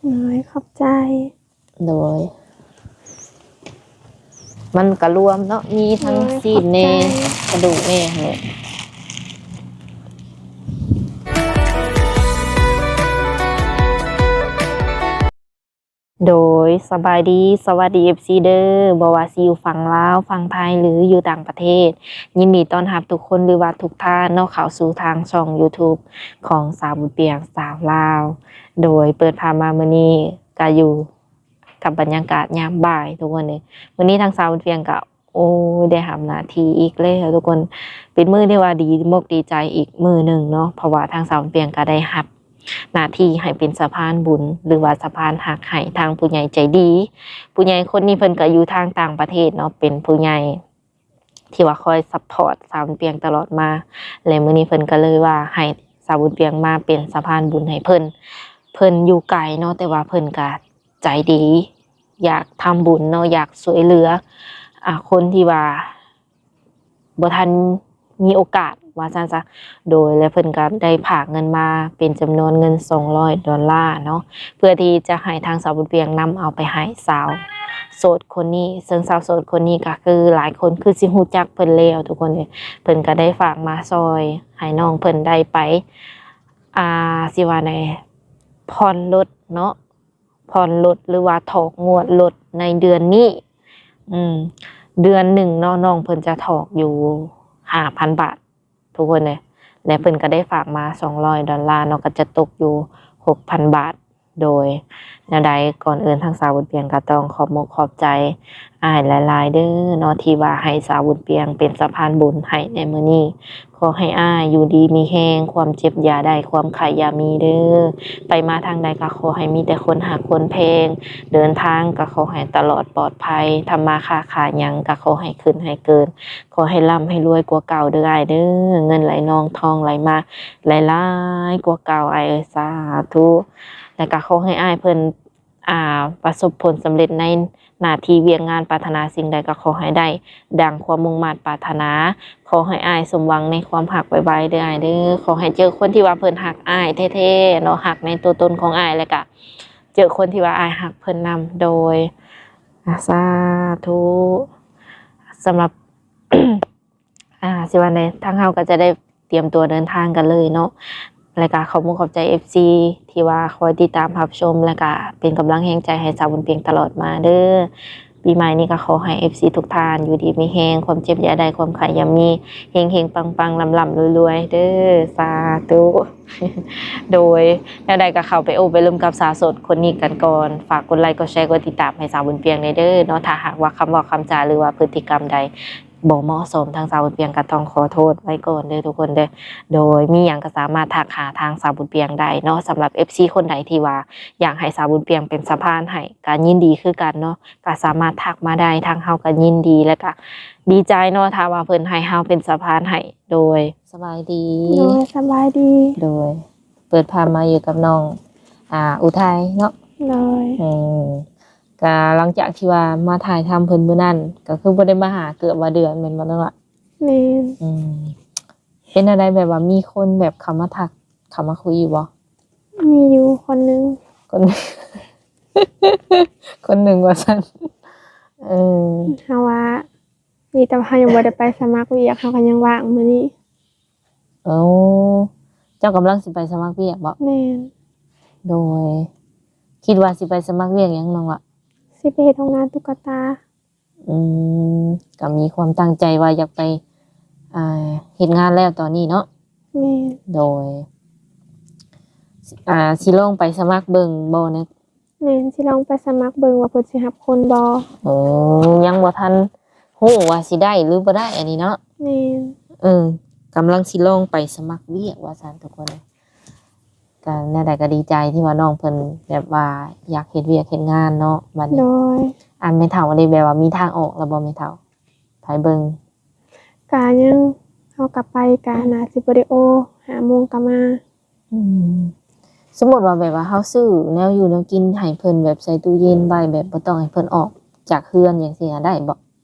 ໂດຍ ຂອບໃຈ. ໂດຍ ມັນກະລວມເນາະ ມີທັງ ໂດຍ ຊີ້ນແດ່ ຂອບໃຈ ກະດູກແດ່ຫັ້ນແຫຼະ. ໂດຍ ສະບາຍດີ ສະຫວັດດີ ເອັຟຊີ ເດີ ບໍ່ວ່າຊິຢູ່ຝັ່ງລາວ ຝັ່ງໄທ ຫຼື ຢູ່ຕ່າງປະເທດ, ຍິນດີຕ້ອນຮັບທຸກຄົນ ຫຼືວ່າທຸກທ່ານເນາະ ເຂົ້າສູ່ທາງຊ່ອງ YouTube ຂອງສາວບຸນປຽງ ສາວລາວ. ໂດຍ ເປີດພາບມາມື້ນີ້ກະຢູ່ກັບບັນຍາກາດຍາມບ່າຍທຸກຄົນເອີຍ. ມື້ນີ້ທາງສາວບຸນປຽງກະ ໂອ້ຍ ໄດ້ຮັບໜ້າທີ່ອີກແລ້ວທຸກຄົນ, ເປັນມື້ທີ່ວ່າດີມົກດີໃຈອີກມື້ໜຶ່ງເນາະ ເພາະວ່າທາງສາວບຸນປຽງກະໄດ້ຮັບໜ້າທີ່ໃຫ້ເປັນສະພານບຸນ ຫຼືວ່າສະພານຮັກໃຫ້ທາງຜູ້ໃຫຍ່ໃຈດີ. ຜູ້ໃຫຍ່ຄົນນີ້ເພິ່ນກະຢູ່ທາງຕ່າງປະເທດເນາະ ເປັນຜູ້ໃຫຍ່ທີ່ວ່າຄອຍຊັບພອດສາວບຸນປຽງຕະຫຼອດມາ ແລະ ມື້ນີ້ເພິ່ນກະເລີຍວ່າໃຫ້ສາວບຸນປຽງມາເປັນສະພານບຸນໃຫ້ເພິ່ນ. ເພິ່ນຢູ່ໄກເນາະ ແຕ່ວ່າເພິ່ນກະໃຈດີ ຢາກທຳບຸນເນາະ ຢາກຊ່ວຍເຫຼືອ ອາ ຄົນທີ່ວ່າບໍ່ທັນມີໂອກາດວ່າຊັ້ນຊະ. ໂດຍ ແລະ ເພິ່ນກະໄດ້ຝາກເງິນມາເປັນຈຳນວນເງິນສອງຮ້ອຍດອນລາເນາະ ເພື່ອທີ່ຈະໃຫ້ທາງສາວບຸນປຽງນຳເອົາໄປໃຫ້ສາວໂສດຄົນນີ້, ເຊິ່ງສາວໂສດຄົນນີ້ກະຄືຫຼາຍຄົນຄືຊິຮູ້ຈັກເພິ່ນແລ້ວທຸກຄົນເອີຍ. ເພິ່ນກະໄດ້ຝາກມາຊ່ອຍໃຫ້ນ້ອງເພິ່ນໄດ້ໄປ ອ່າ ຊິວ່າໃດ ຜ່ອນລົດເນາະ ຜ່ອນລົດ ຫຼືວ່າຖອກງວດລົດໃນເດືອນນີ້. ອືມ ເດືອນໜຶ່ງເນາະ ນ້ອງເພິ່ນຈະຖອກຢູ່ຫ້າພັນບາດ ທຸກຄົນເອີຍ ແລະ ເພິ່ນກະໄດ້ຝາກມາສອງຮ້ອຍດອນລາເນາະ ກະຈະຕົກຢູ່ຫົກພັນບາດ. ໂດຍ ແນວໃດ ກ່ອນອື່ນທາງສາວບຸນປຽງກະຕ້ອງຂອບມົກຂອບໃຈອ້າຍຫຼາຍໆເດີເນາະ ທີ່ວ່າໃຫ້ສາວບຸນປຽງເປັນສະພານບຸນໃຫ້ໃນມື້ນີ້. ຂໍໃຫ້ອ້າຍຢູ່ດີມີແຮງ, ຄວາມເຈັບຢ່າໄດ້, ຄວາມໄຂ້ຢ່າມີເດີ. ໄປມາທາງໃດກະຂໍໃຫ້ມີແຕ່ຄົນຮັກຄົນແພງ, ເດີນທາງກະຂໍໃຫ້ຕະຫຼອດປອດໄພ, ທຳມາຄ້າຂາຍຫຍັງກະຂໍໃຫ້ຂຶ້ນໃຫ້ເກີນ, ຂໍໃຫ້ລ່ຳໃຫ້ລວຍກວ່າເກົ່າເດີອ້າຍເດີ. ເງິນໄຫຼນອງທອງໄຫຼມາຫຼາຍໆກວ່າເກົ່າອ້າຍເອີຍ ສາທຸ. ແລະກະຂໍໃຫ້ອ້າຍເພິ່ນ ອ່າ ປະສົບຜົນສຳເລັດໃນໜ້າທີ່ວຽກງານ, ປາດຖະໜາສິ່ງໃດກະຂໍໃຫ້ໄດ້ດັ່ງຄວາມມຸ່ງມາດປາດຖະໜາ. ຂໍໃຫ້ອ້າຍສົມຫວັງໃນຄວາມຮັກໄວໆເດີອ້າຍເດີ. ຂໍໃຫ້ເຈີຄົນທີ່ວ່າເພິ່ນຮັກອ້າຍແທ້ໆເນາະ, ຮັກໃນຕົວຕົນຂອງອ້າຍ ແລະກະເຈີຄົນທີ່ວ່າອ້າຍຮັກເພິ່ນນຳ. ໂດຍ ອາ ສາທຸ. ສຳລັບ ອ່າ ຊິວ່າໃດ ທາງເຮົາກະຈະໄດ້ຕຽມຕົວເດີນທາງກັນເລີຍເນາະ ແລະກະຂອບມຸກຂອບໃຈ ເອັຟຊີ ທີ່ວ່າຄອຍຕິດຕາມຮັບຊົມ ແລະກະເປັນກຳລັງແຮງໃຈໃຫ້ສາວບຸນປຽງຕະຫຼອດມາເດີ. ປີໃໝ່ນີ້ກະຂໍໃຫ້ ເອັຟຊີ ທຸກທ່ານຢູ່ດີມີແຮງ, ຄວາມເຈັບຢ່າໄດ້, ຄວາມໄຂ້ຢ່າມີ, ເຮັງໆປັງໆ ລ່ຳໆລວຍໆເດີ ສາທຸ. ໂດຍ ແນວໃດກະເຂົ້າໄປໂອ້ໄປລົມກັບສາວໂສດຄົນນີ້ກັນກ່ອນ. ຝາກກົດໄລ ກົດແຊ ກົດຕິດຕາມໃຫ້ສາວບຸນປຽງແດ່ເດີເນາະ. ຖ້າຫາກວ່າຄຳເວົ້າຄຳຈາ ຫຼືວ່າພຶດຕິກຳໃດ ບໍ່ເໝາະສົມ ທາງສາວບຸນປຽງກະຕ້ອງຂໍໂທດໄວ້ກ່ອນເດີທຸກຄົນເດີ. ໂດຍ ມີຫຍັງກະສາມາດທັກຫາທາງສາວບຸນປຽງໄດ້ເນາະ. ສຳລັບ ເອັຟຊີ ຄົນໃດທີ່ວ່າຢາກໃຫ້ສາວບຸນປຽງເປັນສະພານໃຫ້ ກະຍິນດີຄືກັນເນາະ, ກະສາມາດທັກມາໄດ້ ທາງເຮົາກະຍິນດີ ແລະກະດີໃຈເນາະ ຖ້າວ່າເພິ່ນໃຫ້ເຮົາເປັນສະພານໃຫ້. ໂດຍ ສະບາຍດີ. ໂດຍ ສະບາຍດີ. ໂດຍ ເປີດພາບມາຢູ່ກັບນ້ອງ ອ່າ ອຸໄທເນາະ. ໂດຍ ເອີ ກະຫຼັງຈາກທີ່ວ່າມາຖ່າຍທຳເພິ່ນມື້ນັ້ນ ກະຄືບໍ່ໄດ້ມາຫາເກືອບວ່າເດືອນແມ່ນບໍ່ນ້ອງລະ? ແມ່ນ. ອືມ ເປັນແນວໃດ ແບບວ່າມີຄົນແບບເຂົ້າມາທັກ ເຂົ້າມາຄຸຍຢູ່ບໍ່? ມີຢູ່ຄົນໜຶ່ງ. ຄົນ ຄົນໜຶ່ງວ່າຊັ້ນ. ເອີ ເຮົາວ່າ ນີ້ແຕ່ວ່າເຮົາຍັງບໍ່ໄດ້ໄປສະໝັກວຽກ ເຮົາກະຍັງວ່າງມື້ນີ້. ໂອ້ ເຈົ້າກຳລັງຊິໄປສະໝັກວຽກບໍ? ແມ່ນ. ໂດຍ ຄິດວ່າຊິໄປສະໝັກວຽກຫຍັງນ້ອງລະ? ຊິໄປເຮັດໂຮງງານຕຸກກະຕາ. ອືມ ກະມີຄວາມຕັ້ງໃຈວ່າຢາກໄປ ອ່າ ເຮັດງານແລ້ວຕອນນີ້ເນາະ. ແມ່ນ. ໂດຍ ອ່າ ຊິລອງໄປສະໝັກເບິ່ງບໍ່ນະ? ແມ່ນ ຊິລອງໄປສະໝັກເບິ່ງວ່າເພິ່ນຊິຮັບຄົນບໍ່. ໂອ້ ຍັງບໍ່ທັນຮູ້ວ່າຊິໄດ້ຫຼືບໍ່ໄດ້ອັນນີ້ເນາະ. ແມ່ນ. ເອີ ກຳລັງຊິລອງໄປສະໝັກວຽກວ່າຊັ້ນທຸກຄົນ. ກະແນວໃດກະດີໃຈທີ່ວ່ານ້ອງເພິ່ນແບບວ່າຢາກເຮັດວຽກເຮັດງານເນາະ. ບັດນີ້ ໂດຍ ອັນແມ່ເຖົ້ານີ້ແບບວ່າມີທາງອອກແລ້ວບໍ່ແມ່ເຖົ້າ? ໃຜເບິ່ງ? ກະຍັງ ເຮົາກະໄປກະໜ້າຊິບໍ່ໄດ້ໂອ ຫ້າໂມງກະມາ. ອືມ ສົມມຸດວ່າແບບວ່າເຮົາຊື້ແນວຢູ່ແນວກິນໃຫ້ເພິ່ນ ແບບໃສ່ຕູ້ເຢັນໄວ້ ແບບບໍ່ຕ້ອງໃຫ້ເພິ່ນອອກຈາກເຮືອນຫຍັງຊີ້ນະ ໄດ້ບໍ່?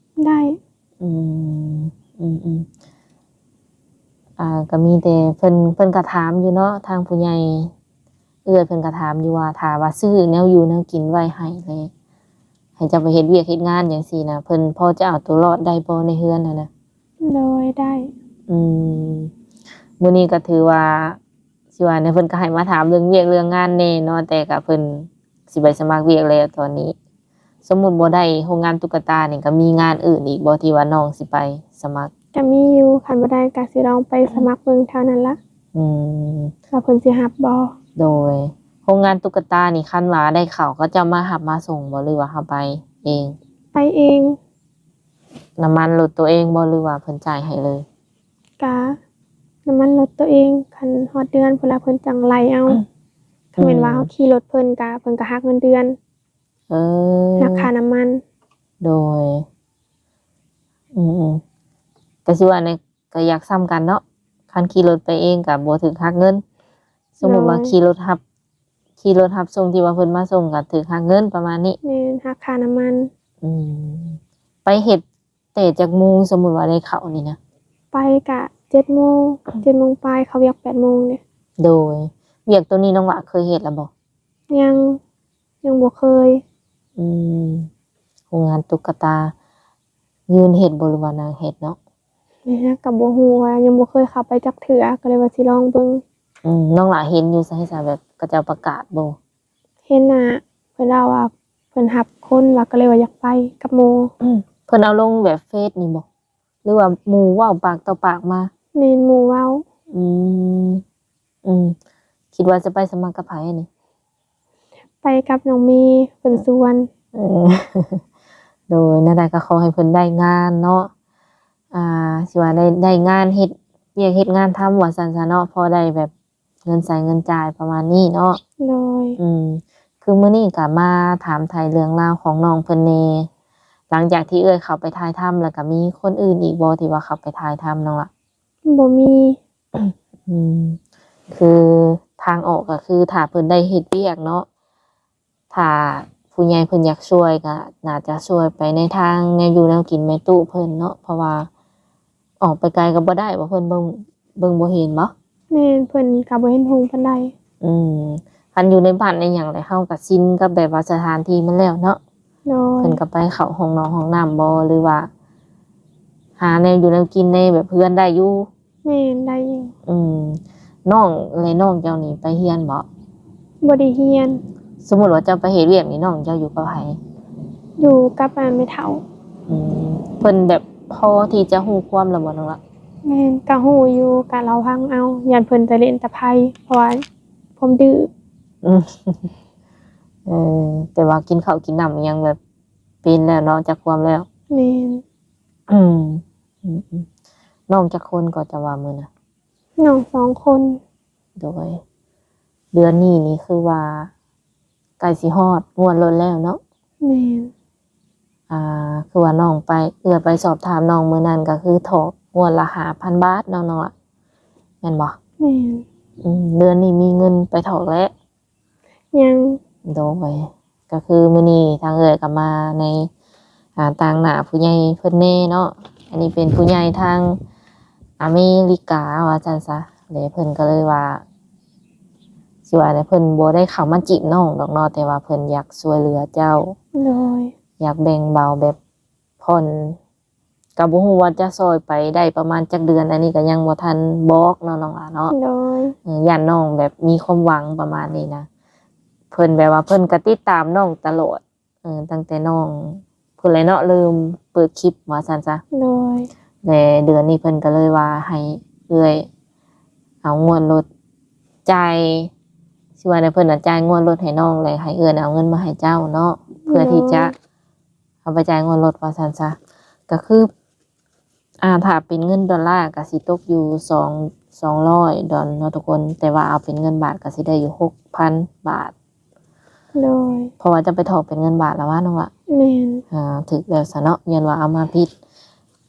ໄດ້. ອືມ ອືມໆ ອ່າ ກະມີແຕ່ເພິ່ນ ເພິ່ນກະຖາມຢູ່ເນາະ ທາງຜູ້ໃຫຍ່ ເອື້ອຍເພິ່ນກໍຖາມຢູ່ວ່າ ຖ້າວ່າຊື້ແນວຢູ່ແນວກິນໄວ້ໃຫ້ແລ້ວ ໃຫ້ເຈົ້າໄປເຮັດວຽກເຮັດງານຫຍັງຊີ້ນະ ເພິ່ນພໍຈະເອົາຕົວລອດໄດ້ບໍ່ໃນເຮືອນຫັ້ນນະ? ໂດຍ ໄດ້. ອືມ ມື້ນີ້ກໍຖືວ່າ ຊິວ່າແນວ ເພິ່ນກໍໃຫ້ມາຖາມເລື່ອງວຽກເລື່ອງງານແດ່ເນາະ ແຕ່ກໍເພິ່ນຊິໄປສະໝັກວຽກແລ້ວຕອນນີ້. ສົມມຸດບໍ່ໄດ້ໂຮງງານຕຸກກະຕານີ້ ກໍມີງານອື່ນອີກບໍ່ທີ່ວ່ານ້ອງຊິໄປສະໝັກ? ກໍມີຢູ່ ຄັນບໍ່ໄດ້ກໍຊິລອງໄປສະໝັກເບິ່ງແຖວນັ້ນລະ. ອືມ ວ່າເພິ່ນຊິຮັບບໍ່? ໂດຍ. ໂຮງງານຕຸກກະຕານີ້ ຄັນວ່າໄດ້ເຂົ້າ ເຂົາເຈົ້າມາຮັບມາສົ່ງບໍ່ ຫຼືວ່າເຮົາໄປເອງ? ໄປເອງ. ນ້ຳມັນລົດຕົວເອງບໍ່ ຫຼືວ່າເພິ່ນຈ່າຍໃຫ້ເລີຍ? ກະນ້ຳມັນລົດຕົວເອງ ຄັນຮອດເດືອນພຸ້ນລະເພິ່ນຈັ່ງໄລ່ເອົາ. ອືມ ຄັນແມ່ນວ່າເຮົາຂີ່ລົດເພິ່ນກະ ເພິ່ນກະຫັກເງິນເດືອນ. ເອີ ຫັກຄ່ານ້ຳມັນ. ໂດຍ. ອືມໆ ກະຊິວ່າແນວ ກະຢາກສ່ຳກັນເນາະ ຄັນຂີ່ລົດໄປເອງກະບໍ່ຖືກຫັກເງິນ. ສົມມຸດວ່າ ໂດຍ ຂີ່ລົດຮັບ ຂີ່ລົດຮັບສົ່ງທີ່ວ່າເພິ່ນມາສົ່ງກໍຖືກຫັກເງິນປະມານນີ້. ແມ່ນ ຫັກຄ່ານ້ຳມັນ. ອືມ ໄປເຮັດແຕ່ຈັກໂມງ ສົມມຸດວ່າໄດ້ເຂົ້ານີ້ນະ? ໄປກະເຈັດໂມງ ເຈັດໂມງປາຍ ເຂົ້າວຽກແປດໂມງເດ້. ໂດຍ. ວຽກໂຕນີ້ນ້ອງຫຼ້າເຄີຍເຮັດແລ້ວບໍ່? ຍັງ ຍັງບໍ່ເຄີຍ. ອືມ ໂຮງງານຕຸກກະຕາ ຢືນເຮັດບໍ່ ຫຼືວ່ານັ່ງເຮັດເນາະ? ແມ່ນ ກໍບໍ່ຮູ້ວ່າ ຍັງບໍ່ເຄີຍເຂົ້າໄປຈັກເທື່ອ ກໍເລີຍວ່າຊິລອງເບິ່ງ. ອືມ ນ້ອງຫຼ້າເຫັນຢູ່ໃສຊະ ແບບເຂົາເຈົ້າປະກາດບໍ່? ເຫັນນະ ເພິ່ນເວົ້າວ່າເພິ່ນຮັບຄົນ ວ່າກໍເລີຍວ່າຢາກໄປກັບໝູ່. ອືມ ເພິ່ນເອົາລົງແບບເຟສນີ້ບໍ່ ຫຼືວ່າໝູ່ເວົ້າປາກຕໍ່ປາກມາ? ແມ່ນ ໝູ່ເວົ້າ. ອືມ ອືມ ຄິດວ່າຈະໄປສະໝັກກັບໃຜນີ້? ໄປກັບນ້ອງເມ ເພິ່ນຊວນ. ເອີ ໂດຍ ແນວໃດກໍຂໍໃຫ້ເພິ່ນໄດ້ງານເນາະ ອ່າ ຊິວ່າໄດ້ ໄດ້ງານເຮັດວຽກເຮັດງານທຳວ່າຊັ້ນຊະເນາະ ພໍໄດ້ແບບເງິນໃຊ້ເງິນຈ່າຍປະມານນີ້ເນາະ. ໂດຍ. ອືມ ຄືມື້ນີ້ກໍມາຖາມໄຖ່ເລື່ອງລາວຂອງນ້ອງເພິ່ນແດ່ ຫຼັງຈາກທີ່ເອື້ອຍເຂົ້າໄປຖ່າຍທຳ ແລ້ວກໍມີຄົນອື່ນອີກບໍ່ທີ່ວ່າເຂົ້າໄປຖ່າຍທຳນ້ອງລະ? ບໍ່ມີ. ອືມ ຄືທາງອອກກໍຄືຖ້າເພິ່ນໄດ້ເຮັດວຽກເນາະ ຖ້າຜູ້ໃຫຍ່ເພິ່ນຢາກຊ່ວຍກໍໜ້າຈະຊ່ວຍໄປໃນທາງແນວຢູ່ແນວກິນແມ່ຕູ້ເພິ່ນເນາະ ເພາະວ່າອອກໄປໄກກໍບໍ່ໄດ້ ວ່າເພິ່ນເບິ່ງ ເບິ່ງບໍ່ເຫັນບໍ່? ແມ່ນ ເພິ່ນກໍບໍ່ເຫັນຫຸງປານໃດ. ອືມ ຄັນຢູ່ໃນບ້ານໃນຫຍັງແຫຼະ ເຮົາກໍຊິນກັບແບບວ່າສະຖານທີ່ມັນແລ້ວເນາະ. ໂດຍ. ເພິ່ນກໍໄປເຂົ້າຫ້ອງນ້ອງຫ້ອງນ້ຳບໍ່ ຫຼືວ່າຫາແນວຢູ່ແນວກິນໃນແບບເຮືອນໄດ້ຢູ່? ແມ່ນ ໄດ້ຢູ່. ອືມ ນ້ອງ ແລະ ນ້ອງເຈົ້ານີ້ໄປຮຽນບໍ່? ບໍ່ໄດ້ຮຽນ. ສົມມຸດວ່າເຈົ້າໄປເຮັດວຽກນີ້ ນ້ອງເຈົ້າຢູ່ກັບໃຜ? ຢູ່ກັບ ອາ ແມ່ເຖົ້າ. ອືມ ເພິ່ນແບບພໍທີ່ຈະຮູ້ຄວາມແລ້ວບໍ່ນ້ອງລະ? ແມ່ນ ກໍຮູ້ຢູ່ ກໍລະວັງເອົາ ຢ້ານເພິ່ນຈະຫຼິ້ນຕະໄພ ເພາະວ່າຄວາມດື້. ອືມ ເອີ ແຕ່ວ່າກິນເຂົ້າກິນນ້ຳຫຍັງແບບເປັນແລ້ວເນາະ ຈັກຄວາມແລ້ວ. ແມ່ນ. ອືມ ອືມໆ ນ້ອງຈັກຄົນກໍຈະວ່າມື້ນະ? ນ້ອງສອງຄົນ. ໂດຍ. ເດືອນນີ້ນີ້ຄືວ່າໃກ້ຊິຮອດງວດລົດແລ້ວເນາະ? ແມ່ນ. ອ່າ ຄືວ່ານ້ອງໄປ ເອື້ອຍໄປສອບຖາມນ້ອງມື້ນັ້ນ ກໍຄືຖອກງວດລະຫ້າພັນບາດເນາະນ້ອງລະ ແມ່ນບໍ່? ແມ່ນ. ອືມ ເດືອນນີ້ມີເງິນໄປຖອກແລ້ວ? ຍັງ. ໂດຍ. ກໍຄືມື້ນີ້ທາງເອື້ອຍກໍມາໃນ ອ່າ ຕາງໜ້າຜູ້ໃຫຍ່ເພິ່ນແດ່ເນາະ ອັນນີ້ເປັນຜູ້ໃຫຍ່ທາງອາເມລິກາວ່າຊັ້ນຊະ ແລະ ເພິ່ນກໍເລີຍວ່າ ຊິວ່າແນວ ເພິ່ນບໍ່ໄດ້ເຂົ້າມາຈີບນ້ອງດອກເນາະ ແຕ່ວ່າເພິ່ນຢາກຊ່ວຍເຫຼືອເຈົ້າ. ໂດຍ. ຢາກແບ່ງເບົາແບບຜ່ອນ ກໍບໍ່ຮູ້ວ່າຈະຊ່ອຍໄປໄດ້ປະມານຈັກເດືອນ ອັນນີ້ກໍຍັງບໍ່ທັນບອກເນາະນ້ອງຫຼ້າເນາະ. ໂດຍ. ເອີ ຢ້ານນ້ອງແບບມີຄວາມຫວັງປະມານນີ້ນະ ເພິ່ນແບບວ່າເພິ່ນກໍຕິດຕາມນ້ອງຕະຫຼອດ ເອີ ຕັ້ງແຕ່ນ້ອງພຸ້ນແຫຼະເນາະ ເລີ່ມເປີດຄລິບວ່າຊັ້ນຊະ. ໂດຍ. ແລະ ເດືອນນີ້ເພິ່ນກໍເລີຍວ່າໃຫ້ເອື້ອຍເອົາງວດລົດ ຈ່າຍ ຊິວ່າແນວ ເພິ່ນນະຈ່າຍງວດລົດໃຫ້ນ້ອງ ແລະ ໃຫ້ເອື້ອຍເອົາເງິນມາໃຫ້ເຈົ້າເນາະ ເພື່ອທີ່ຈະ ໂດຍ ເອົາໄປຈ່າຍງວດລົດວ່າຊັ້ນຊະ ກໍຄື ອ່າ ຖ້າເປັນເງິນດອນລາກໍຊິຕົກຢູ່ສອງ ສອງຮ້ອຍດອນເນາະທຸກຄົນ ແຕ່ວ່າເອົາເປັນເງິນບາດກໍຊິໄດ້ຢູ່ຫົກພັນບາດ. ໂດຍ. ເພາະວ່າຈະໄປຖອກເປັນເງິນບາດລະວ່ານ້ອງລະ? ແມ່ນ. ອ່າ ຖືກແລ້ວຊະເນາະ ຢ້ານວ່າເອົາມາຜິດ.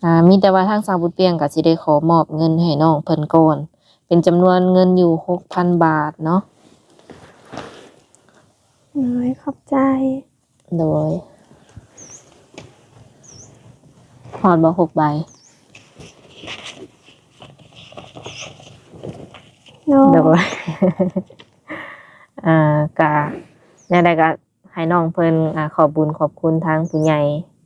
ອ່າ ມີແຕ່ວ່າທາງສາວບຸດປ່ຽງກໍຊິໄດ້ຂໍມອບເງິນໃຫ້ນ້ອງເພິ່ນກ່ອນ ເປັນຈຳນວນເງິນຢູ່ຫົກພັນບາດເນາະ. ໂດຍ ຂອບໃຈ. ໂດຍ. ຮອດບໍ່ ຫົກໃບ? ໂດຍ. ໂດຍ. ອ່າ ກະແນວໃດກະໃຫ້ນ້ອງເພິ່ນ ອ່າ ຂອບບຸນຂອບຄຸນທາງຜູ້ໃຫຍ່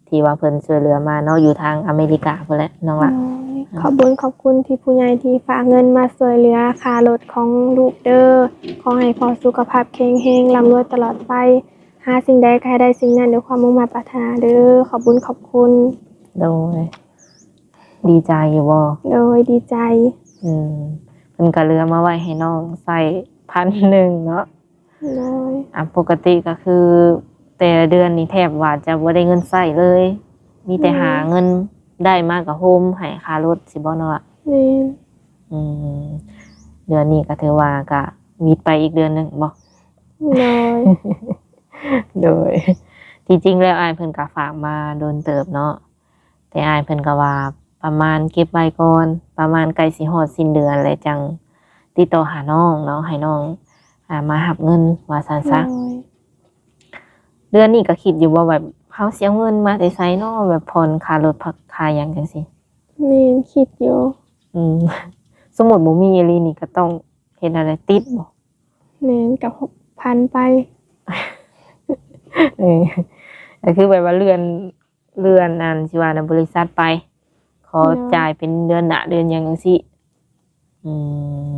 ທີ່ວ່າເພິ່ນຊ່ວຍເຫຼືອມາເນາະ ຢູ່ທາງອາເມລິກາພຸ້ນແຫຼະນ້ອງລະ. ໂດຍ ຂອບບຸນຂອບຄຸນທີ່ຜູ້ໃຫຍ່ທີ່ຝາກເງິນມາຊ່ວຍເຫຼືອຄ່າລົດຂອງລູກເດີ. ຂໍໃຫ້ພໍ່ສຸຂະພາບແຂງແຮງ ລ່ຳລວຍຕະຫຼອດໄປ. ຫາສິ່ງໃດກໍໃຫ້ໄດ້ສິ່ງນັ້ນດ້ວຍຄວາມມຸ່ງມາດປາດຖະໜາເດີ. ຂອບບຸນຂອບຄຸນ. ໂດຍ ດີໃຈຢູ່ບໍ່? ໂດຍ ດີໃຈ. ອືມ ເພິ່ນກໍເຫຼືອມາໄວ້ໃຫ້ນ້ອງໃຊ້ພັນໜຶ່ງເນາະ. ໂດຍ ອ່າ ປົກກະຕິກໍຄືແຕ່ລະເດືອນນີ້ແທບວ່າຈະບໍ່ໄດ້ເງິນໃຊ້ເລີຍ ມີແຕ່ ໂດຍ ຫາເງິນໄດ້ມາກໍໂຮມໃຫ້ຄ່າລົດ ຊິບໍ່ນ້ອງລະ? ແມ່ນ. ອືມ ເດືອນນີ້ກໍຖືວ່າກໍຫວິດໄປອີກເດືອນໜຶ່ງບໍ່? ໂດຍ ໂດຍ ທີ່ຈິງແລ້ວອ້າຍເພິ່ນກໍຝາກມາດົນເຕີບເນາະ ແຕ່ອ້າຍເພິ່ນກໍວ່າປະມານເກັບໄວ້ກ່ອນ ປະມານໃກ້ຊິຮອດສິ້ນເດືອນແລ້ວຈັ່ງຕິດຕໍ່ຫານ້ອງເນາະ ໃຫ້ນ້ອງ ອ່າ ມາຮັບເງິນວ່າຊັ້ນຊະ. ໂດຍ ເດືອນນີ້ກໍຄິດຢູ່ບໍ່ ແບບເຮົາຊິເອົາເງິນມາແຕ່ໃສເນາະ ແບບຜ່ອນຄ່າລົດ ຄ່າຫຍັງຈັ່ງຊີ້? ແມ່ນ ຄິດຢູ່. ອືມ ສົມມຸດບໍ່ມີອີ່ຫຼີນີ້ກໍຕ້ອງເຮັດແນວໃດ ຕິດບໍ່? ແມ່ນ ກໍຫົກພັນໄປ. ເອີ ກໍຄືແບບວ່າເລື່ອນ ເລື່ອນ ອັນ ຊິວ່ານຳບໍລິສັດໄປ ຂໍ ໂດຍ ຈ່າຍເປັນເດືອນໜ້າເດືອນຫຍັງຈັ່ງຊີ້. ອືມ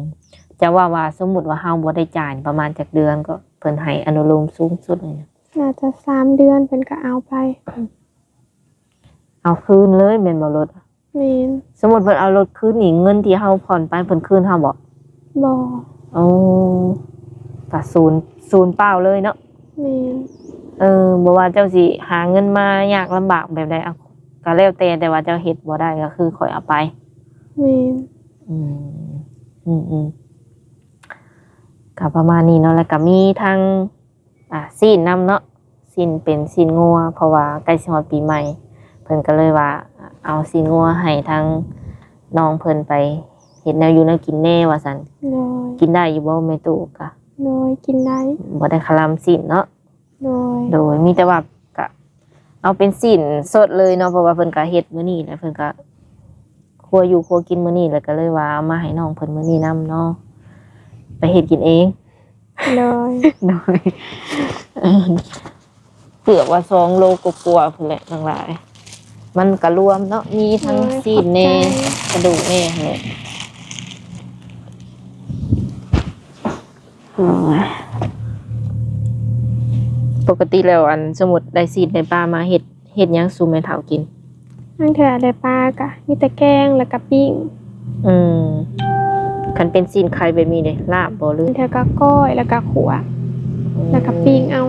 ຈະເວົ້າວ່າສົມມຸດວ່າເຮົາບໍ່ໄດ້ຈ່າຍປະມານຈັກເດືອນ ກໍເພິ່ນໃຫ້ອະນຸໂລມສູງສຸດເລີຍນະ? ໜ້າຈະສາມເດືອນເພິ່ນກໍເອົາໄປ. ເອົາຄືນເລີຍແມ່ນບໍ່ລົດ? ແມ່ນ. ສົມມຸດເພິ່ນເອົາລົດຄືນນີ້ ເງິນທີ່ເຮົາຜ່ອນໄປເພິ່ນຄືນເຮົາບໍ່? ບໍ່. ໂອ້ ກະສູນ ສູນເປົ່າເລີຍເນາະ. ແມ່ນ. ເອີ ບໍ່ວ່າເຈົ້າຊິຫາເງິນມາຍາກລຳບາກແບບໃດ ກໍແລ້ວແຕ່ ແຕ່ວ່າເຈົ້າເຮັດບໍ່ໄດ້ກໍຄືຂ້ອຍເອົາໄປ. ແມ່ນ. ອືມ ອືມໆ ກໍປະມານນີ້ເນາະ ແລ້ວກໍມີທັງ ອ່າ ຊີ້ນນຳເນາະ ຊີ້ນເປັນຊີ້ນງົວ ເພາະວ່າໃກ້ຊິຮອດປີໃໝ່ ເພິ່ນກໍເລີຍວ່າເອົາຊີ້ນງົວໃຫ້ທາງນ້ອງເພິ່ນໄປເຮັດແນວຢູ່ແນວກິນແດ່ວ່າຊັ້ນ. ໂດຍ. ກິນໄດ້ຢູ່ບໍ່ແມ່ຕູ້ກະ? ໂດຍ ກິນໄດ້. ບໍ່ໄດ້ຄະລຳຊີ້ນເນາະ? ໂດຍ. ໂດຍ ມີແຕ່ວ່າກະເອົາເປັນຊີ້ນສົດເລີຍເນາະ ເພາະວ່າເພິ່ນກະເຮັດມື້ນີ້ ແລ້ວເພິ່ນກະ ຄົວຢູ່ຄົວກິນມື້ນີ້ ແລ້ວກໍເລີຍວ່າເອົາມາໃຫ້ນ້ອງເພິ່ນມື້ນີ້ນຳເນາະ ໄປເຮັດກິນເອງ. ໂດຍ ໂດຍ ເກືອບວ່າສອງໂລກວ່າໆ ພຸ້ນແຫຼະນ້ອງຫຼ້າ. ມັນກໍລວມເນາະ ມີທັງ ໂດຍ ຊີ້ນແດ່ ຂອບໃຈ ກະດູກແດ່ຫັ້ນແຫຼະ. ອືມ ປົກກະຕິແລ້ວ ອັນ ສົມມຸດໄດ້ຊີ້ນໄດ້ປາມາເຮັດ ເຮັດຫຍັງສູ່ແມ່ເຖົ້າກິນ? ບາງເທື່ອໄດ້ປາກະມີແຕ່ແກງ ແລ້ວກະປີ້ງ. ອືມ ຄັນເປັນຊີ້ນໄກ່ແບບນີ້ເດ ລາບບໍ່ ຫຼື? ບາງເທື່ອກະກ້ອຍ ແລ້ວກະຂົ້ວ ອືມ ແລ້ວກະປີ້ງເອົາ.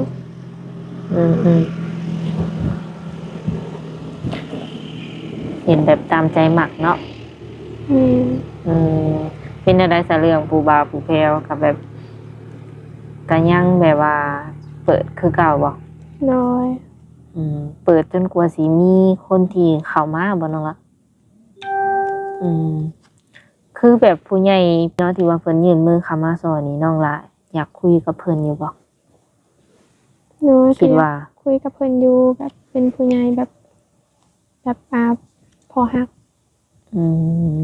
ອືມໆ ເຮັດແບບຕາມໃຈມັກເນາະ. ແມ່ນ. ອືມ ເປັນແນວໃດສະ ເລື່ອງຜູ້ບ່າວຜູ້ແພ້ວ ກໍແບບ ກໍຍັງແບບວ່າເປີດຄືເກົ່າບໍ່? ໂດຍ. ອືມ ເປີດຈົນກວ່າຊິມີຄົນທີ່ເຂົ້າມາບໍ່ນ້ອງລະ? ອືມ ຄືແບບຜູ້ໃຫຍ່ເນາະ ທີ່ວ່າເພິ່ນຍື່ນມືເຂົ້າມາຊ່ອຍນີ້ ນ້ອງລະຢາກຄຸຍກັບເພິ່ນຢູ່ບໍ່? ໂດຍ ຄິດວ່າ ກໍຢາກຄຸຍກັບເພິ່ນຢູ່ ແບບເປັນຜູ້ໃຫຍ່ ແບບ ແບບ ອ່າ ພໍຮັກ. ອືມ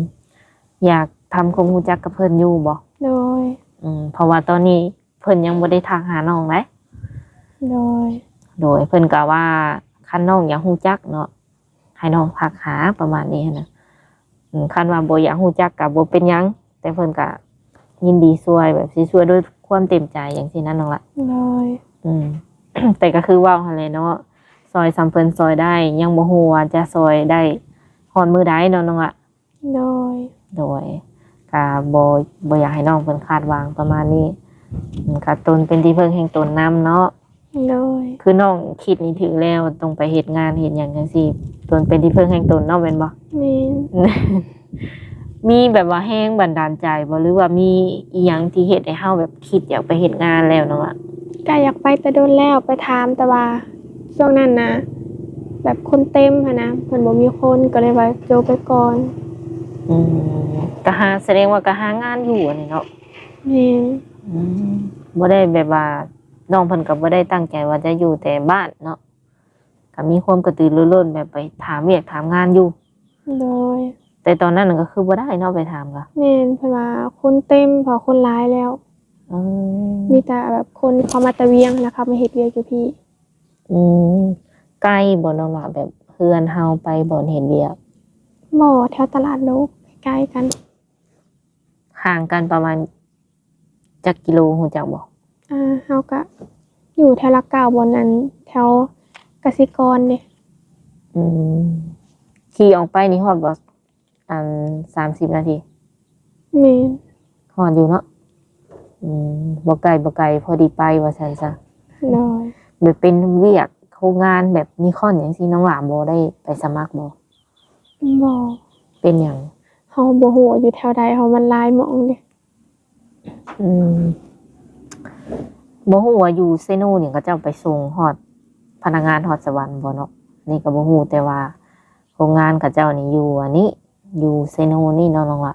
ຢາກທຳຄວາມຮູ້ຈັກກັບເພິ່ນຢູ່ບໍ່? ໂດຍ. ອືມ ເພາະວ່າຕອນນີ້ເພິ່ນຍັງບໍ່ໄດ້ທັກຫານ້ອງເດ້. ໂດຍ. ໂດຍ ເພິ່ນກໍວ່າຄັນນ້ອງຢາກຮູ້ຈັກເນາະ ໃຫ້ນ້ອງທັກຫາ ປະມານນີ້ຫັ້ນນະ. ອືມ ຄັນວ່າບໍ່ຢາກຮູ້ຈັກກໍບໍ່ເປັນຫຍັງ ແຕ່ເພິ່ນກໍຍິນດີຊ່ວຍ ແບບຊິຊ່ວຍດ້ວຍຄວາມເຕັມໃຈຈັ່ງຊີ້ນະນ້ອງລະ. ໂດຍ. ອືມ ແຕ່ກໍຄືເວົ້າຫັ້ນແຫຼະເນາະ ຊ່ອຍສ່ຳເພິ່ນຊ່ອຍໄດ້ ຍັງບໍ່ຮູ້ວ່າຈະຊ່ອຍໄດ້ຮອດມື້ໃດເນາະນ້ອງລະ. ໂດຍ. ໂດຍ ກະບໍ່ ບໍ່ຢາກໃຫ້ນ້ອງເພິ່ນຄາດຫວັງປະມານນີ້. ອືມ ກະຕົນເປັນທີ່ເພິ່ງແຫ່ງຕົນນຳເນາະ. ໂດຍ. ຄືນ້ອງຄິດນີ້ຖືກແລ້ວ ຕ້ອງໄປເຮັດງານເຮັດຫຍັງຈັ່ງຊີ້ ຕົນເປັນທີ່ເພິ່ງແຫ່ງຕົນເນາະ ແມ່ນບໍ່? ແມ່ນ. ມີແບບວ່າແຮງບັນດານໃຈບໍ່ ຫຼືວ່າມີອີ່ຫຍັງທີ່ເຮັດໃຫ້ເຮົາແບບຄິດຢາກໄປເຮັດງານແລ້ວນ້ອງລະ? ກະຢາກໄປແຕ່ດົນແລ້ວ ໄປຖາມ ແຕ່ວ່າຊ່ວງນັ້ນນະ ແບບຄົນເຕັມຫັ້ນນະ ເພິ່ນບໍ່ມີຄົນ ກໍເລີຍວ່າໂຈະໄປກ່ອນ. ອືມ ກະຫາ ສະແດງວ່າກະຫາງານຢູ່ຫັ້ນແຫຼະເນາະ. ແມ່ນ. ອືມ ບໍ່ໄດ້ແບບວ່າ ນ້ອງເພິ່ນກໍບໍ່ໄດ້ຕັ້ງໃຈວ່າຈະຢູ່ແຕ່ບ້ານເນາະ ກໍມີຄວາມກະຕືລືລົ້ນແບບໄປຖາມວຽກຖາມງານຢູ່. ໂດຍ. ແຕ່ຕອນນັ້ນກໍຄືບໍ່ໄດ້ເນາະ ໄປຖາມກໍ. ແມ່ນ ເພິ່ນວ່າຄົນເຕັມ ເພາະຄົນຫຼາຍແລ້ວ. ອືມ ມີແຕ່ແບບຄົນເຂົ້າມາແຕ່ວຽງຫັ້ນນະ ເຂົ້າມາເຮັດວຽກຢູ່ພີ້. ອືມ ໄກບໍ່ນ້ອງຫຼ້າ ແບບເຮືອນເຮົາໄປບ່ອນເຮັດວຽກ? ບໍ່ ແຖວຕະຫຼາດໂລກ ໃກ້ໆກັນ. ຫ່າງກັນປະມານຈັກກິໂລ ຮູ້ຈັກບໍ່? ອ່າ ເຮົາກະຢູ່ແຖວຫຼັກເກົ້າ ບ່ອນນັ້ນ ແຖວກະສິກອນເດ້. ອືມ ຂີ່ອອກໄປນີ້ຮອດບໍ່? ອັນ ສາມສິບນາທີ. ແມ່ນ. ຮອດຢູ່ເນາະ. ອືມ ບໍ່ໄກ ບໍ່ໄກ ພໍດີໄປວ່າຊັ້ນຊະ. ໂດຍ. ແບບເປັນວຽກໂຮງງານແບບນິຄອນຫຍັງຊີ້ ນ້ອງຫຼ້າບໍ່ໄດ້ໄປສະໝັກບໍ່? ບໍ່. ເປັນຫຍັງ? ເຮົາບໍ່ຮູ້ວ່າຢູ່ແຖວໃດ ເຮົາມັນຫຼາຍໝ່ອງເດ້. ອືມ ບໍ່ຮູ້ວ່າຢູ່ເຊໂນນີ້ເຂົາເຈົ້າໄປສົ່ງຮອດ ພະນັກງານຮອດສະຫວັນບໍ່ເນາະ ນີ້ກໍບໍ່ຮູ້ ແຕ່ວ່າໂຮງງານເຂົາເຈົ້ານີ້ຢູ່ອັນນີ້ ຢູ່ເຊໂນນີ້ເນາະນ້ອງຫຼ້າ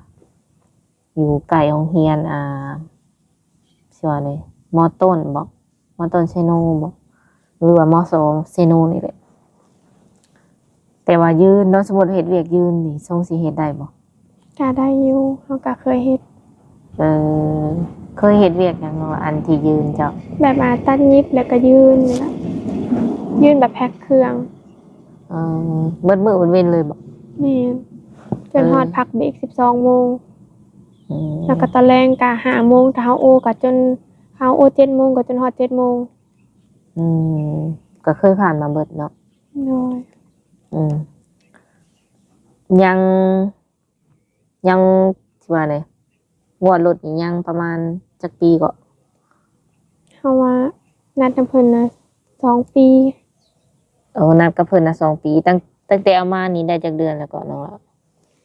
ຢູ່ໃກ້ໂຮງຮຽນ ອ່າ ຊື່ວ່າໃດ ມໍຕົ້ນບໍ? ມໍຕົ້ນເຊໂນບໍ ຫຼືວ່າມໍສອງເຊໂນນີ້ແຫຼະ. ແຕ່ວ່າຢືນເນາະ ສົມມຸດເຮັດວຽກຢືນນີ້ ຊົງຊິເຮັດໄດ້ບໍ່? ກະໄດ້ຢູ່ ເຮົາກະເຄີຍເຮັດ. ເອີ ເຄີຍເຮັດວຽກຫຍັງເນາະ ອັນທີ່ຢືນເຈົ້າ? ແບບວ່າຕັດຫຍິບ ແລ້ວກະຢືນນີ້ລະ ຢືນແບບແພັກເຄື່ອງ. ເອີ ເບິດມື້ເບິດເວັນເລີຍບໍ? ແມ່ນ. ຈົນຮອດ ເອີ ພັກເບຣກສິບສອງໂມງ. ອືມ ແລ້ວກໍຕອນແລງກໍຫ້າໂມງ ຖ້າເຮົາໂອກໍຈົນ ເຮົາໂອເຈັດໂມງກໍຈົນຮອດເຈັດໂມງ. ອືມ ກໍເຄີຍຜ່ານມາເບິດເນາະ. ໂດຍ. ອືມ ຍັງ ຍັງ ຊິວ່າໃດ ງວດລົດນີ້ຍັງປະມານຈັກປີເກາະ? ເຮົາວ່ານັດນຳເພິ່ນນະສອງປີ. ໂອ້ ນັດກັບເພິ່ນນະສອງປີ. ຕັ້ງ ຕັ້ງແຕ່ເອົາມານີ້ໄດ້ຈັກເດືອນແລ້ວເກາະນ້ອງລະ?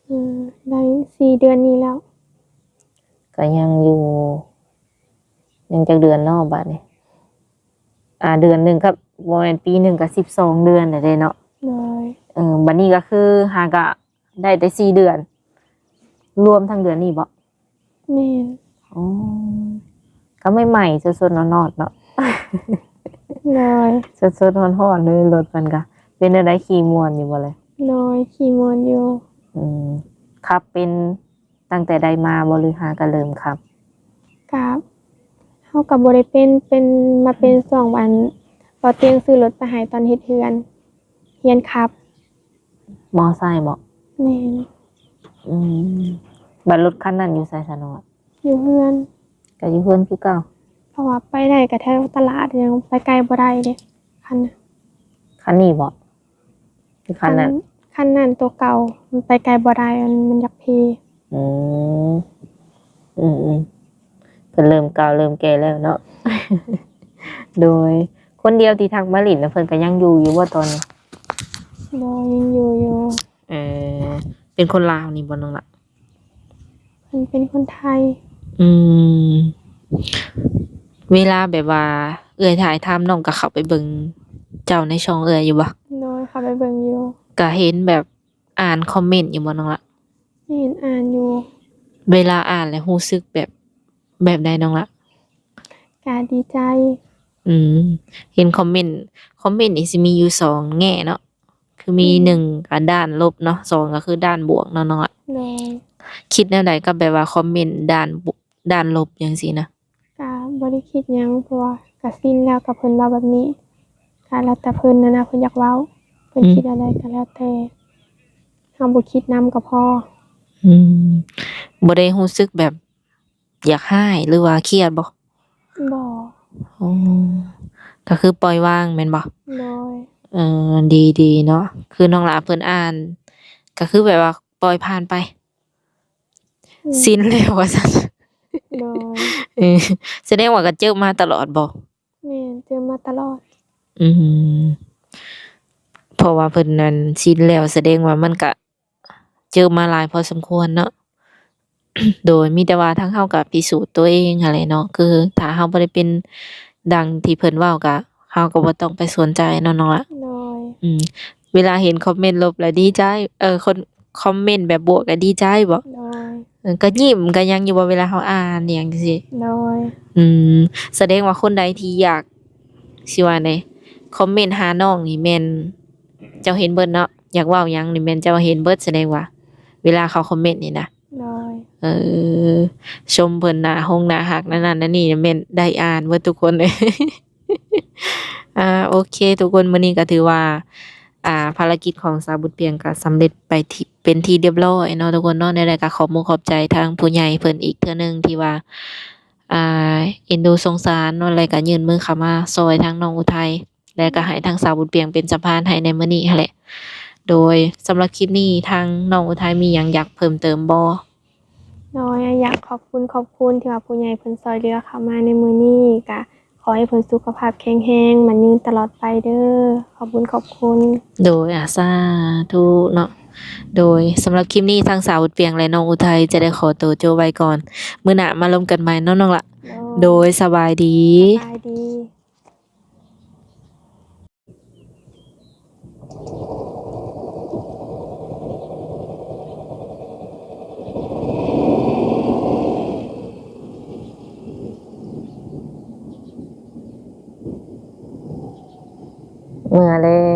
ອືມ ໄດ້ສີ່ເດືອນນີ້ແລ້ວ. ກໍຍັງຢູ່ ຍັງຈັກເດືອນເນາະບາດນີ້? ອ່າ ເດືອນໜຶ່ງກໍບໍ່ແມ່ນ ປີໜຶ່ງກໍສິບສອງເດືອນແລ້ວເດ້ເນາະ. ໂດຍ. ເອີ ບາດນີ້ກໍຄືຫາກະໄດ້ແຕ່ສີ່ເດືອນ ລວມທັງເດືອນນີ້ບໍ? ແມ່ນ. ອໍ ກໍໃໝ່ໆ ສົດໆ ຮ້ອນໆ ເນາະ. ໂດຍ. ສົດໆ ຮ້ອນໆ ເລີຍລົດມັນກະ. ເປັນແນວໃດ ຂີ່ມ່ວນຢູ່ບໍ່ລະ? ໂດຍ ຂີ່ມ່ວນຢູ່. ອືມ ຂັບເປັນ ຕັ້ງແຕ່ໃດມາບໍ່ ຫຼືຫາກະເລີ່ມຂັບ? ກະ ເຮົາກະບໍ່ໄດ້ເປັນ ເປັນ ມາເປັນຊ່ວງອັນ ບໍ່ຕຽງຊື້ລົດໄປໃຫ້ຕອນເຮັດເຮືອນ ຮຽນຂັບ. ມໍໄຊບໍ? ແມ່ນ. ອືມ ບັດລົດຄັນນັ້ນຢູ່ໃສຊະນ້ອງ? ຢູ່ເຮືອນ. ກະຢູ່ເຮືອນຄືເກົ່າ. ເພາະວ່າໄປໄດ້ກະແຖວຕະຫຼາດ ຍັງໄປໄກບໍ່ໄດ້ເດ້ ຄັນ ຄັນນີ້ບໍ? ຄືຄັນນັ້ນ ຄັນ ຄັນນັ້ນໂຕເກົ່າ ມັນໄປໄກບໍ່ໄດ້ ມັນ ມັນຢາກເພ. ອືມ ອືມໆ ເພິ່ນເລີ່ມເກົ່າເລີ່ມແກ່ແລ້ວເນາະ. ໂດຍ. ຄົນດຽວທີ່ທັກມາຫຼິ້ນນະ ເພິ່ນກໍຍັງຢູ່ຢູ່ບໍ່ຕອນນີ້? ໂດຍ ຍັງຢູ່ຢູ່. ເອີ ເປັນຄົນລາວນີ້ບໍ່ນ້ອງລະ? ເພິ່ນເປັນຄົນໄທ. ອືມ ເວລາແບບວ່າເອື້ອຍຖ່າຍທຳ ນ້ອງກໍເຂົ້າໄປເບິ່ງເຈົ້າໃນຊ່ອງເອື້ອຍຢູ່ບໍ່? ໂດຍ ເຂົ້າໄປເບິ່ງຢູ່. ກໍເຫັນແບບອ່ານຄອມເມັນຢູ່ບໍ່ນ້ອງລະ? ແມ່ນ ອ່ານຢູ່. ເວລາອ່ານແລ້ວຮູ້ສຶກແບບ ແບບໃດນ້ອງລະ? ກະດີໃຈ. ອືມ ເຫັນຄອມເມັນ ຄອມເມັນນີ້ຊິມີຢູ່ສອງແງ່ເນາະ. ຄືມີ ອືມ ໜຶ່ງ ອ່າ ດ້ານລົບເນາະ ສອງ ກໍຄືດ້ານບວກເນາະນ້ອງ. ໂດຍ. ຄິດແນວໃດກັບແບບວ່າຄອມເມັນດ້ານ ດ້ານລົບຈັ່ງຊີ້ນະ? ກະບໍ່ໄດ້ຄິດຫຍັງ ເພາະວ່າກະຊິນແລ້ວກັບເພິ່ນເວົ້າແບບນີ້ ກະແລ້ວແຕ່ເພິ່ນຫັ້ນນະ ເພິ່ນຢາກເວົ້າ ເພິ່ນ ອືມ ຄິດແນວໃດກະແລ້ວແຕ່ ເຮົາບໍ່ຄິດນຳກໍພໍ. ອືມ ບໍ່ໄດ້ຮູ້ສຶກແບບ ຢາກຮ້າຍ ຫຼືວ່າຄຽດບໍ່? ບໍ່. ອໍ ກໍຄືປ່ອຍວາງແມ່ນບໍ່? ໂດຍ. ເອີ ດີໆ ເນາະ ຄືນ້ອງຫຼ້າເພິ່ນອ່ານ ກໍຄືແບບວ່າປ່ອຍຜ່ານໄປ. ອືມ ຊິນແລ້ວວ່າຊັ້ນ. ໂດຍ. ເອີ ສະແດງວ່າກໍເຈີມາຕະຫຼອດບໍ່? ແມ່ນ ເຈີມາຕະຫຼອດ. ອືມ ເພາະວ່າເພິ່ນນັ້ນຊິນແລ້ວ ສະແດງວ່າມັນກະ ເຈີມາຫຼາຍພໍສົມຄວນເນາະ. ໂດຍ ມີແຕ່ວ່າທາງເຮົາກໍພິສູດຕົວເອງຫັ້ນແຫຼະເນາະ ຄືຖ້າເຮົາບໍ່ໄດ້ເປັນດັ່ງທີ່ເພິ່ນເວົ້າ ກໍ ເຮົາກໍບໍ່ຕ້ອງໄປສົນໃຈເນາະນ້ອງລະ. ໂດຍ. ອືມ ເວລາເຫັນຄອມເມັນລົບລະດີໃຈ ເອີ ຄົນຄອມເມັນແບບບວກກໍດີໃຈບໍ? ໂດຍ. ເອີ ກໍຍິ້ມກໍຫຍັງຢູ່ບໍ່ ເວລາເຮົາອ່ານຫຍັງຈັ່ງຊີ້? ໂດຍ. ອືມ ສະແດງວ່າຄົນໃດທີ່ຢາກ ຊິວ່າໃດ ຄອມເມັນຫານ້ອງນີ້ແມ່ນເຈົ້າເຫັນເບິດເນາະ ຢາກເວົ້າຫຍັງນີ້ແມ່ນເຈົ້າເຫັນເບິດ ສະແດງວ່າເວລາເຂົາຄອມເມັນນີ້ນະ. ໂດຍ. ເອີ ຊົມເພິ່ນໜ້າຮົງໜ້າຮັກ ນັ້ນນັ້ນນັ້ນນີ້ ແມ່ນໄດ້ອ່ານເບິດທຸກຄົນເລີຍ. ອ່າ ໂອເຄທຸກຄົນ ມື້ນີ້ກໍຖືວ່າ ອ່າ ພາລະກິດຂອງສາວບຸດພຽງກໍສຳເລັດໄປທີ່ ເປັນທີ່ລຽບລ້ອຍເນາະທຸກຄົນເນາະ. ແນວໃດກໍຂອບມຸກຂອບໃຈທາງຜູ້ໃຫຍ່ເພິ່ນອີກເທື່ອໜຶ່ງ ທີ່ວ່າ ອ່າ ເອັນດູສົງສານເນາະ ແລ້ວກໍຍື່ນມືເຂົ້າມາຊ່ອຍທາງນ້ອງອຸໄທ ແລ້ວກໍໃຫ້ທາງສາວບຸດພຽງເປັນສະພານໃຫ້ໃນມື້ນີ້ຫັ້ນແຫຼະ. ໂດຍ ສຳລັບຄລິບນີ້ ທາງນ້ອງອຸໄທມີຫຍັງຢາກເພີ່ມເຕີມບໍ່? ໂດຍ ຢາກຂອບຄຸນ ຂອບຄຸນທີ່ວ່າຜູ້ໃຫຍ່ເພິ່ນຊ່ອຍເຫຼືອເຂົ້າມາໃນມື້ນີ້ ກະຂໍໃຫ້ເພິ່ນສຸຂະພາບແຂງແຮງ ໝັ້ນຍືນຕະຫຼອດໄປເດີ. ຂອບຄຸນ ຂອບຄຸນ. ໂດຍ ອາ ສາທຸເນາະ. ໂດຍ ສຳລັບຄລິບນີ້ ທາງສາວບຸດພຽງ ແລະ ນ້ອງອຸໄທຈະໄດ້ຂໍໂຕຈົບໄວ້ກ່ອນ. ມື້ໜ້າມາລົມກັນໃໝ່ເນາະນ້ອງລະ. ໂດຍ ໂດຍ ສະບາຍດີ. ສະບາຍດີ. ເມື່ອແລ້